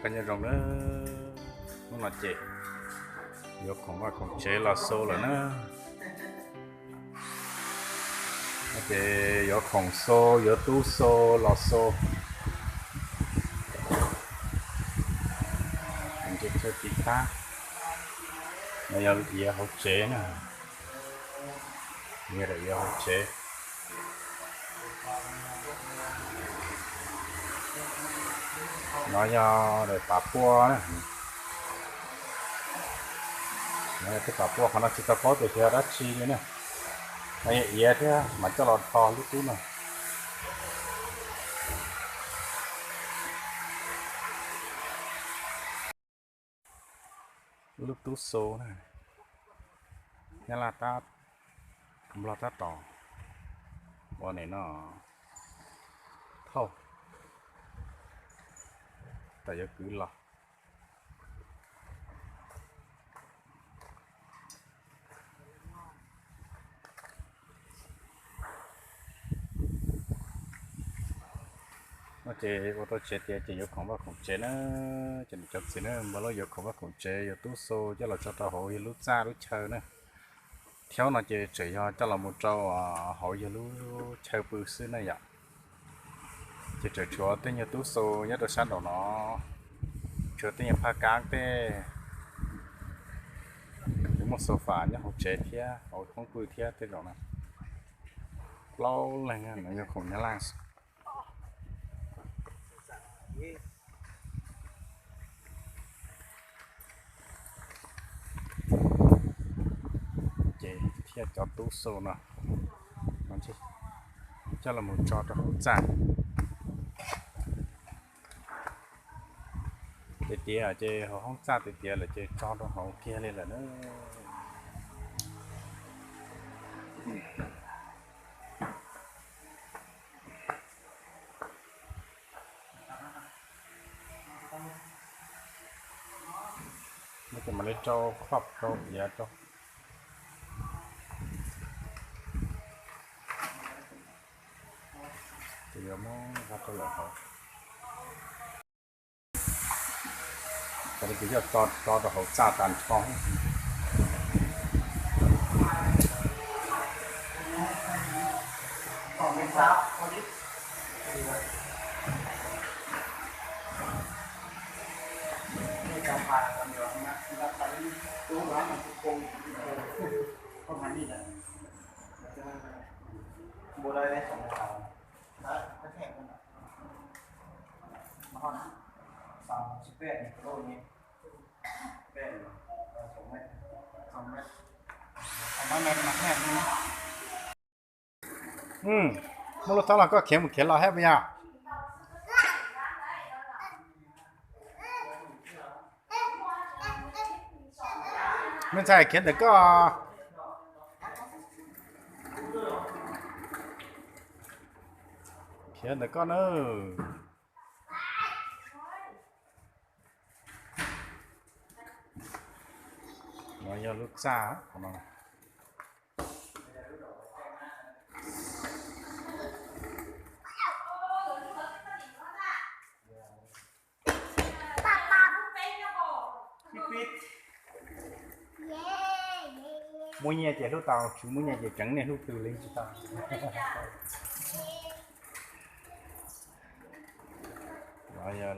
Nyob zoo na, hnub no ces yuav khoom vaj khoom tsev los xo lawm na. No ces yuav khoom xo, yuav tub xo los xo. Nce chaw tim tab no yog iav hauv tsev na. Nyias daim iav hauv tsev. No yog daim pav puaj na. No yog tej pav puaj, qhov no tsis tau paub tias xyov yog dab tsi li na. No yog iav thiab mas coj los rho lub tub no. Lub tub xo na, Nyab Laj tab, Nplog tab tom ua nim no thauj, tam yuav kwv los. No ces ua tau tsev tiav ces yuav khoom vaj khoom tsev na, ces nws cov txiv na npaj lub yuav khoom vaj khoom tsev, yuav tub xu coj los tso rau hauv yawg lub txaj lub chaw na. Thiab no ces tseem yog coj los mus rau hauv yawg lub chaw pw xwb na yom. Ces tseem tshuav tej nyuag tub xu nyob rau sab nraum no, tshuav tej nyuag phaj kab tej, muaj sofa nyob hauv tsev thiab hauv qoob pw thiab tej zaum no. Plaub leeg no yog khoom Nyab Laj. Ces thiaj cov tub xu no coj los mus tso rau hauv txaj. Tiav tiav ces hauv hoob txaj tiav tiav lawm ces tso rau hauv kiag li lawm na. No ces mam li rau khop rau iav rau. Ces yuav muab nqa rau lawm hauv. Cov no ces yog tso rau hauv txaj tag nrho. Muaj lub txob los koj khiav mus khiav los thiab puas yog? Me ntxhais, khiav ntawm koj. Khiav ntawm koj na. No yog lub txaj no. Muaj nyiaj ces hlub tau, tsis muaj nyiaj ces tseev niaj hlub twg li tsis tau. No yog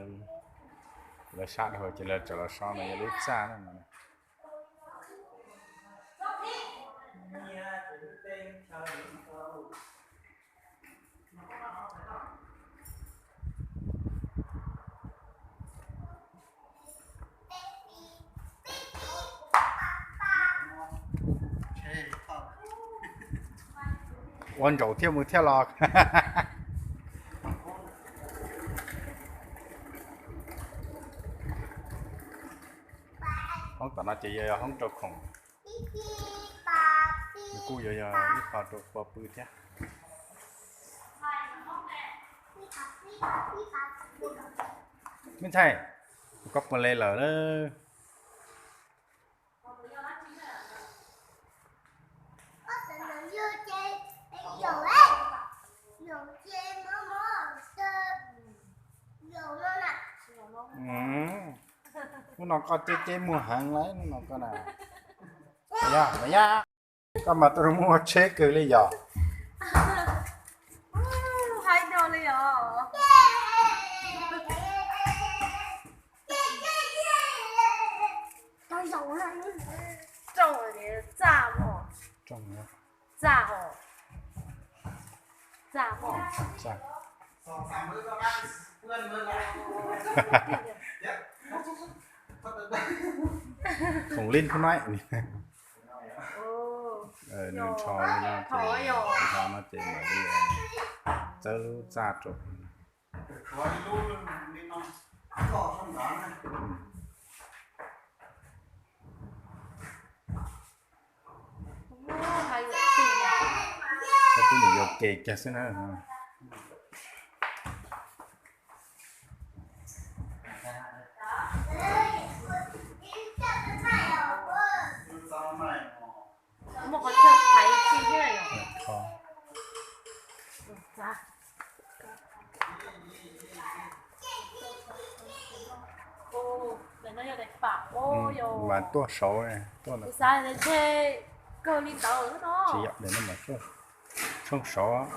lawv sab dhau ces lawv tseem los so no yog lub txaj na. Ua ntsaum thiaj mus thiaj los. Hoob tom no ces yog hoob rau khoom, kuj yuav yog ib qho rau pua pw thiab. Me ntxhais, koj puas le lawm? Hnub no koj ceb ceb muag heev lawm hnub no koj na. Yog, yog. Koj mas tuaj muaj tsheb kawg li yog. Txaj os. Txaj os. Khoom lij khub noib. Nws nrho li no ces, nrho no ces mam li txawb lub txaj rau. Koj pub niam yau ke kiag xwb na. Mas tuaj saud, tuaj tsis yom, tshooj saud.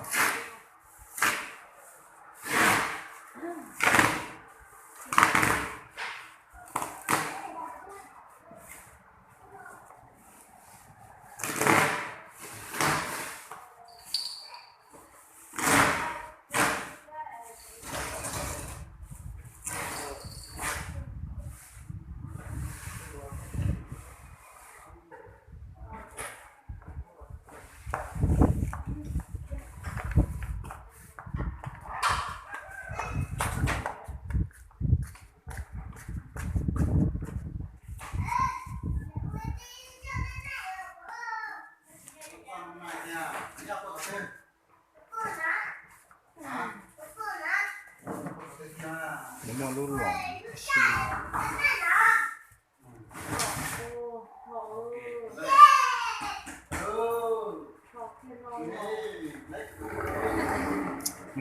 Nws muaj lub los ib si.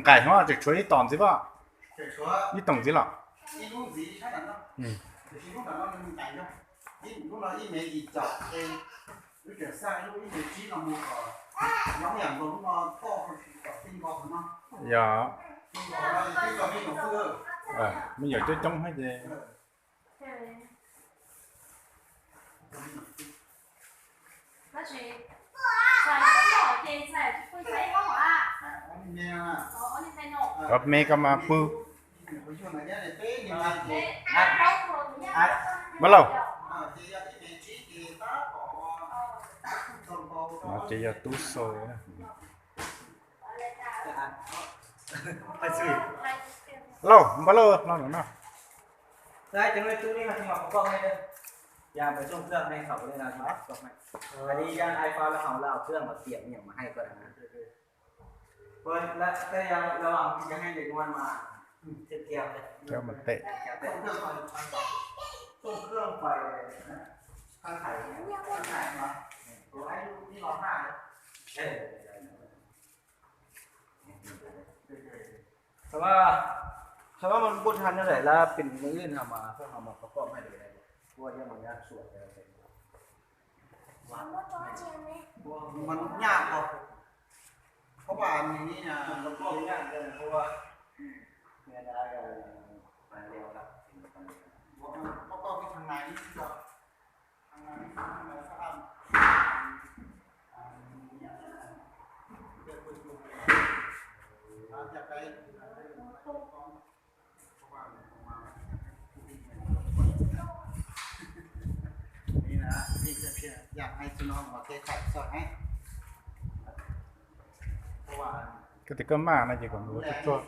Nqaim hov tseem tshuav ib tom ntxiv, ib tom ntxiv los? Yog. Me nyuam coob coob thiab ces. Cov me koj mas pw. Npawg Lauj, no ces yog tub xo. Lauj, npawg Lauj, no no. Cov mas tes. Thov, thov mas npua than nyob lawm lab pin mws lwj no mas thov mas koj koj mas lwm, ua yog mas yog suam. Mas nyaj ko, koj mas nws ni, koj nyaj ko, koj koj koj thang nais ni ko. Koj tias koj maj no ces kom mus ua tsuag tsuag.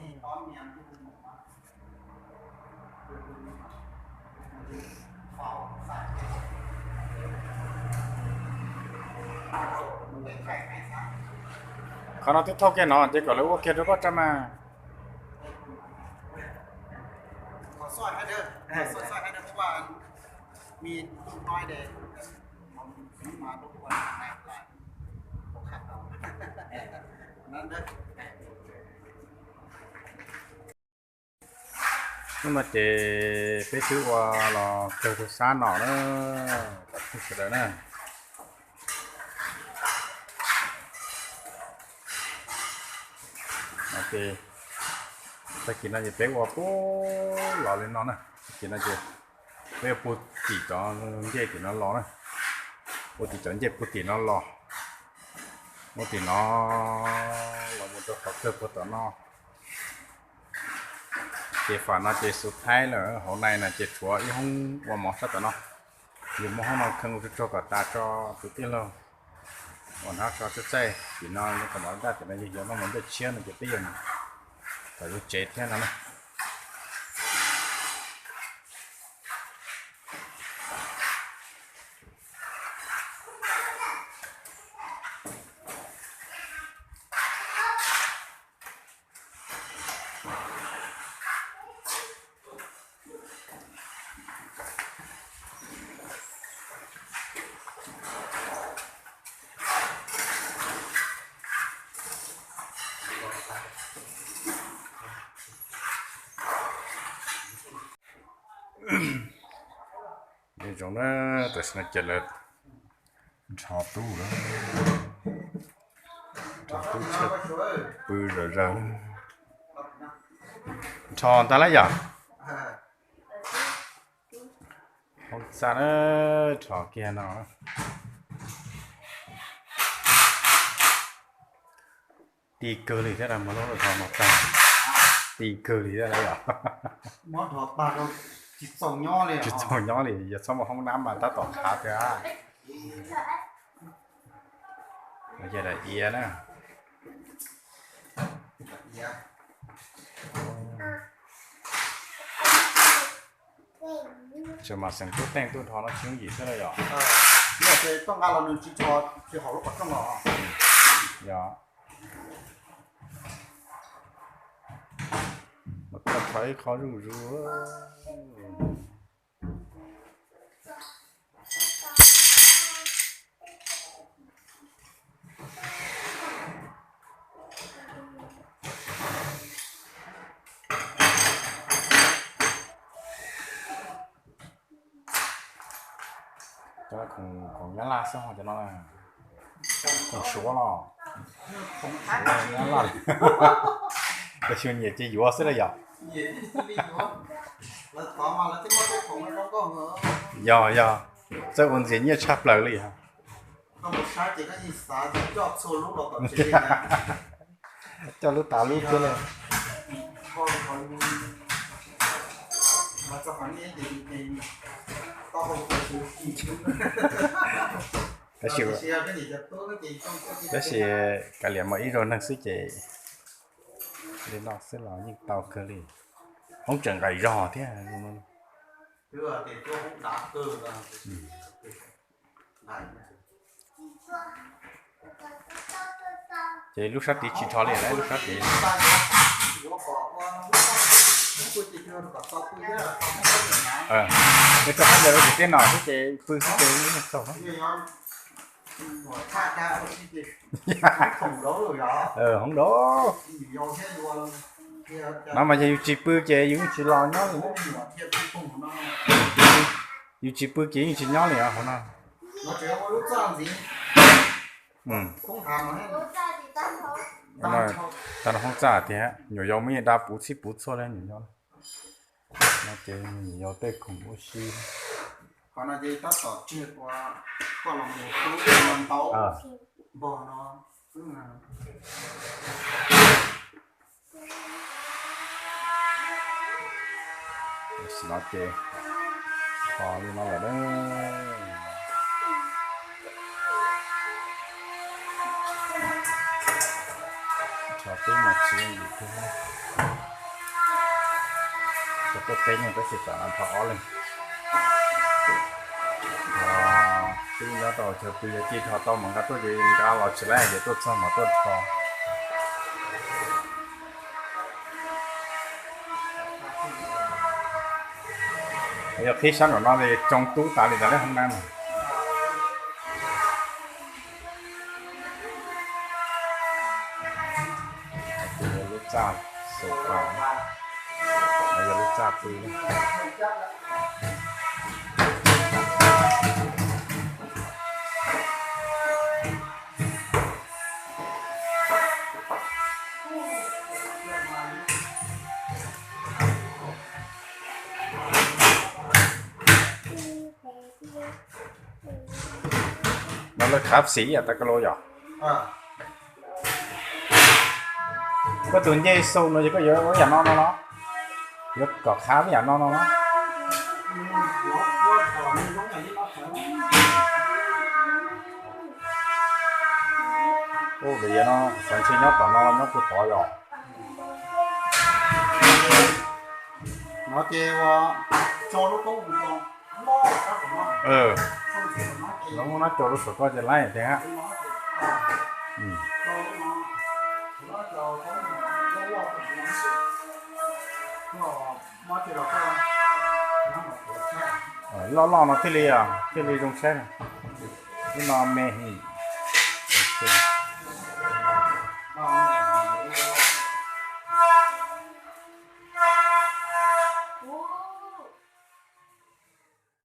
Qhov no twb thauj kiag no ces kom lawv ua kiag rau koj tsa mas. Hnub no ces peb twb ua los kawg rau sab no na, kom phooj sawv daws na. Ces tag kis no ces peb ua pub los li no na. Tag kis no ces peb ua puag tim cov ncej tim no los na, ua tim cov ncej puag tim no los, ua tim no los mus rau qhov kawg puag tom no. Ces fam no ces xub thaib lawm, hauv nai na ces tshuav ib hoob ua mov sab tom no. Yus muab hoob no khee ua tsuag tsuag kom tas tso tus tij laug uas hnab so txaij txaij tim no, kom mov daj tim no yog yuav noj mov nplej tshiab no ces peb yuav mus tom yuav tsev thiab no na. Zoo na, tam sim no ces lawv nrho tub lawm, nrho tub tshaj pw zom zaws. Nrho ntag lauj yom? Hoob txaj na, nrho kiag no. Ti kawg li thiab, muab nrho no tag, ti kawg li thiab yom. Tsis txaus nyob li, yog txhob muaj hoob nab mas tab tom qhav tiag. Yog daim iav na. Tseem mam xeem tub teej tub nrho no tsis yooj yim xwb na yom. Yog, mas tuaj rho ib qho zuj zus. Cov no khoom nyab laj xwb ho cov no, khoom suav los, suav nyab laj. Koj xyuas nyiam ces yuav xwb la yom. Yog yog, txawj ua ntxias nyiaj tshaj plaws li. Coj lub tas lub thiab li. Tab sis, tab sis kav liam mas ib zaug neeg xwb ces li no xwb los yeej tau kawg li. Hoob tseem nqaim zog thiab. Ces lub sab tid tsis rho li lawm, lub sab tid. Koj hab yog ua tim tej no xwb ces pw xwb ces txaus. Hoob dab. No mas yog yus tsis pw ces yus yeej tsis los nyob li. Yus tsis pw ces yeej tsis nyob li os hauv no. Tag no hoob txaj tiag, nyuam yaus muaj ib dav puv txhij puv txhua li nyuam yaus. No ces nyuam yaus tej khoom ua si. Tam sim no ces rho li no lawm na. Rho tub mas tsis yooj yim thiab. Rho tuaj peb leeg tab sis tam no rho ob leeg. Twb nyob rau chaw pw yog cia rho tau mas nqa tuaj ces nqa los tsis laib ces tuaj txog mas tuaj rho. Yog qhib sab nraum no li tsoo tub tas li tas lub hoob nab no. Lub txaj xus pas. Yog lub txaj pw. No lawv khav xiv yam tas ka lo yom. Koj tus ncej xu no ces koj yuav ua yam no no los, yuav kom khav yam no no los. Ua li no, xav ntshe nyob tom no nyob puag tod yom. Lawv muab no coj lub saum toj ces laib tiag. Loj loj no thiaj li, thiaj li zoo saib. Lub no me heev.